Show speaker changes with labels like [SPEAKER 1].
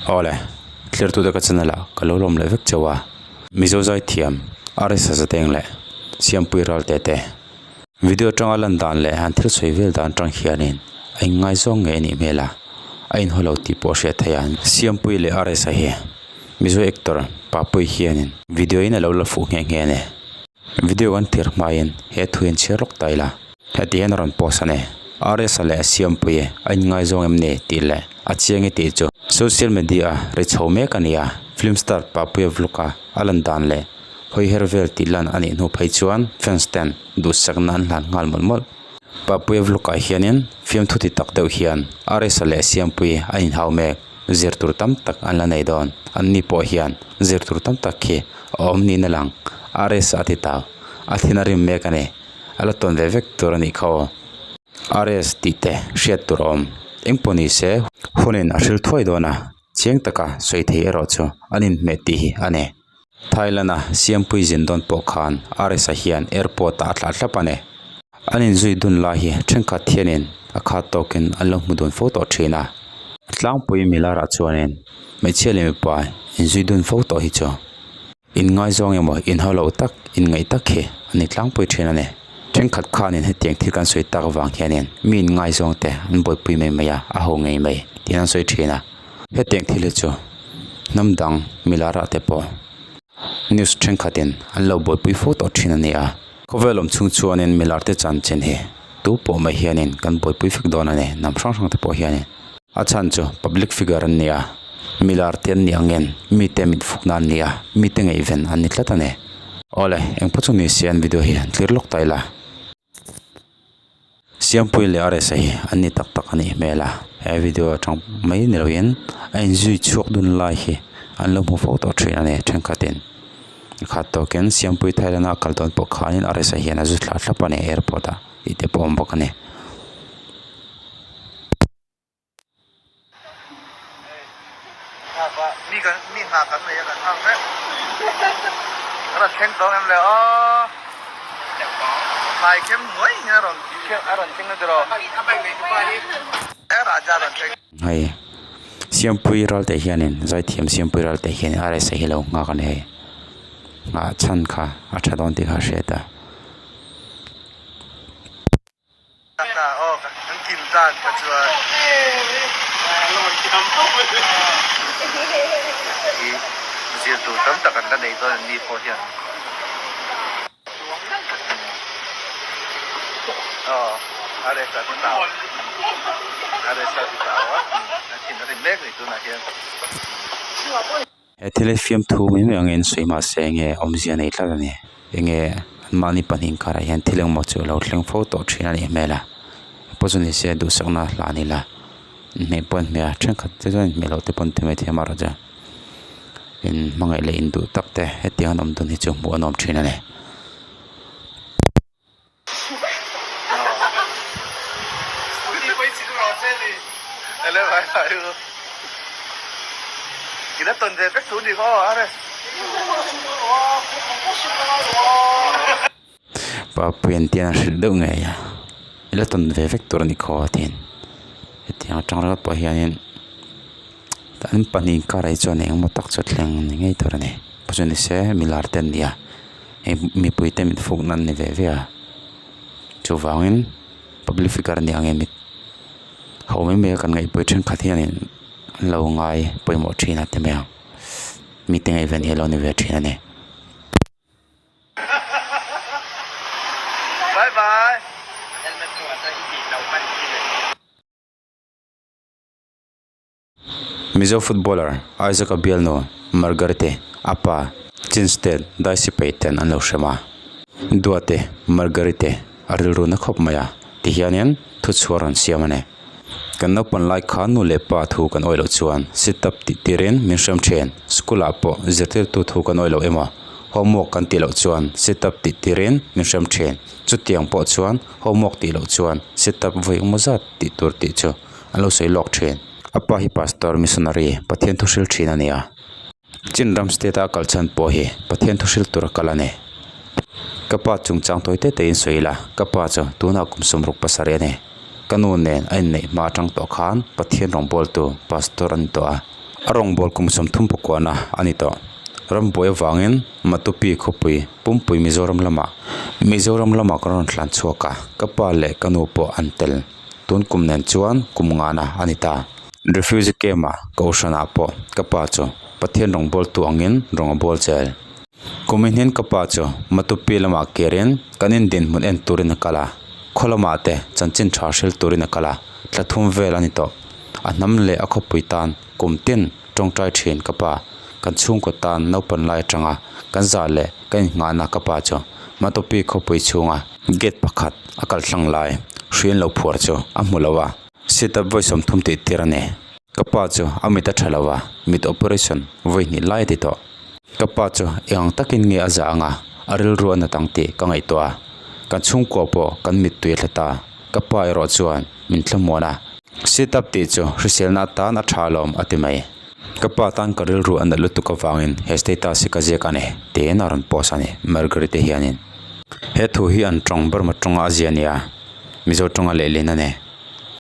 [SPEAKER 1] Awle, thlirtute ka channel ah ka lo lawm leh vek chauh a, Mizo Zaithiam, RS Zateng leh Siampui Ralte te video atanga lan dan leh han thil sawi vel dan atang hianin a inngaizawng ngei a nih hmel a, a inhaw lo tih pawh a hriat theih a. Siampui leh RS-a hi Mizo actor Papui hianin video in a lo la fuh nghe nghe a ni. Video kan tir hmain he thu hian chhiar lawk ta ila. Heti hian a rawn post a ni. RS-a leh Siampuii a inngaizawng em ni tih leh a chiang i tih chu social media a ri chho mek a ni a. Film star Papuia vlog-a a lan dan leh hawi her vel tih lan a nih hnu phei chuan fans ten duhsakna an hlan nghal mawlh mawlh. Papuia vlog-ah hianin fiamthu ti tak deuh hian RS-a leh Siampuii a inhau mek. Zir tur tam tak an la nei dawn. An ni pawh hian zir tur tam tak khi a awm niin a lang. RS a ti tau. A thin a rim mek a ni. A la tawn ve vek tur a nih kha aw. RS tih te hriat tur a awm. Engpawh ni se hunin a hril thuai dawn a, chiang taka sawi thei erawh chu an inhmeh tih hi a ni. Thailand-a Siampui zin dawn pawh khan RS-a hian airport-ah a thlah thlap a ni. An inzui dun lai hi thenkhat hianin a khat tawkin an lo hmu dun fo tawh thin a. Tlangpui milarah chuanin hmeichhia leh mipa inzui dun fo tawh hi chu inngaizawng emaw inhau loh tak inngaih tak hi a ni tlangpui thin a ni. Thenkhat khanin hetiang thil kan sawi tak avang hianin mi inngaizawng te an buaipui mai mai a, a ho ngei mai tiin an sawi thin a. Hetiang thil hi chu hnam dang milarah te pawh news thenkhatin an lo buaipui fo tawh thin a ni a. Khawvel awm chhung chuanin milar te chanchin hi tu pawh mai hianin kan buaipui fek dawn a ni hnam hrang hrang te pawh hianin a chhan chu public figure an ni a milar te an nih angin mite mit fukna an ni a mite ngaihven an ni tlat a ni. Awle engpawh chu ni se an video hi an tlir lawk ta ila. Siampui leh RSA hi an ni tak tak a nih hmel a he video atang mai ni loin a inzui chhuak dun lai hi an lo hmu fo tawh thin a ni thenkhatin khat tawkin Siampui Thailand a kal dawn pawh khanin RSA hian a zu thlah thlap a ni airport ah tih te pawh a awm bawk a ni.
[SPEAKER 2] Mi kan mi hna kan nei a kan nghak vek a rawn thleng tawng em le aw hmai khem nuai hian a rawn a rawn thleng na tiraw e raja rawn thleng.
[SPEAKER 1] Hei Siampui ral te hianin zaithiam Siampui ral te hian RSA hi lo nghak a ni hei nghah chhan kha a tha dawn tih kha a hriat a.
[SPEAKER 2] Zir tur tam tak an la nei dawn an ni pawh hian aw RS a ti tau RS a ti tau a a thin a rim mek a ni tunah hian.
[SPEAKER 1] He thil hi fiamthu mai mai angin sawi mahse enge awmzia nei tlat a ni enge anmahni pahnih inkarah hian thil engmaw chu a lo thleng fo tawh thin a nih hmel a pawh chu nise duhsakna hla a ni la inhmeh pawh an hmeh a thenkhat te chuan inhmeh loh te pawh an ti mai thei a amaherawhchu in hmangaih leh induh tak te hetiang an awm dun hi chu hmuh a nuam thin a ni. Papuian tian a hrilh deuh ngei a i la tawn ve vek tur a ni khaw a tiin hetiang atang ringawt pawh hianin an pahnih inkar ah hi chuan engemaw tak chu a thleng ni ngei tur a ni pawh chu nise milar te an ni a. Hei mipui te mit fuk nan ni ve ve a chuvangin public figure a ni ang em ho mai mai a kan ngaihpui thenkhat hianin an lo ngai pawimawh thin a ti mai ang mite ngaihven hi a lo ni ve thin a ni.
[SPEAKER 2] Bye bye.
[SPEAKER 1] Mizo footballer Isaac Abialno Margarete a pa Chin State Daisipei ten an lo hrem a. Duate Margarete a rilru na khawp mai a tihianin thuchhuah rawn siam a ni. Kan naupang lai kha nu leh pa thu kan awih loh chuan sit up tih tirin min hrem thin. School ah pawh zirtirtu thu kan awih loh emaw homework kan tih loh chuan sit up tih tirin min hrem thin. Chutiang pawh chuan homework tih loh chuan sit up vawi engmaw zat tih tur tih chu an lo sawi lawk thin. A pa hi pastor missionary Pathian thu hril thin a ni a. Chin ram state a kal chhan pawh hi Pathian thu hril tur a kal a ni. Ka pa chungchang tawi te te in sawi ila ka pa chu tunah kum sawmruk pasarih a ni. Ka nu nen a inneih hma atang tawh khan Pathian rawngbawltu pastor a ni tawh a. A rawngbâwl kum 30 pakuana a ni tawh. Rambuai avangin Matupi khawpui pumpui Mizoram lamah Mizoram lamah kan rawn hlan chhuak a, ka pa leh ka nu pawh an tel. Tun kum nen chuan kum ngana a ni ta. Refugee camp ah Kohhranah pawh ka pa chu Pathian rawngbawltu angin rawng a bawl chel. Kum in hian ka pa chu Matupi lamah kirin kan in dinhmun en turin a kal a, khaw lamah te chanchin tha hril turin a kal a, thla thum vel a ni tawh. A hnam leh a khawpui tan kum tin tawngtai thin ka pa, kan chhungkaw tan naupan lai atanga kan zah leh ka innghahna ka pa chu Matupi khawpui chhunga gate pakhat a kal tlang lai hrian lo phuar chu a hmu lo a, sit up vawi 30 tih tir a ni. Ka pa chu a mit a tha lo a, mit operation vawi hnih lai a ti tawh. Ka pa chu eng ang takin nge a zah anga a rilru a nat ang tih ka ngaihtuah a, kan chhungkua pawh kan mittui a thla ta. Ka pa erawh chuan min thlamuan a, sit up tih chu hriselna atan a tha alawm a ti mai. Ka pa tan ka rilru a nat lutuk avangin he status hi ka ziak a ni tiin a rawn post a ni Margaret-i hianin. He thu hi an tawng Burma tawnga a zia nia, Mizo tawnga lehlin a ni.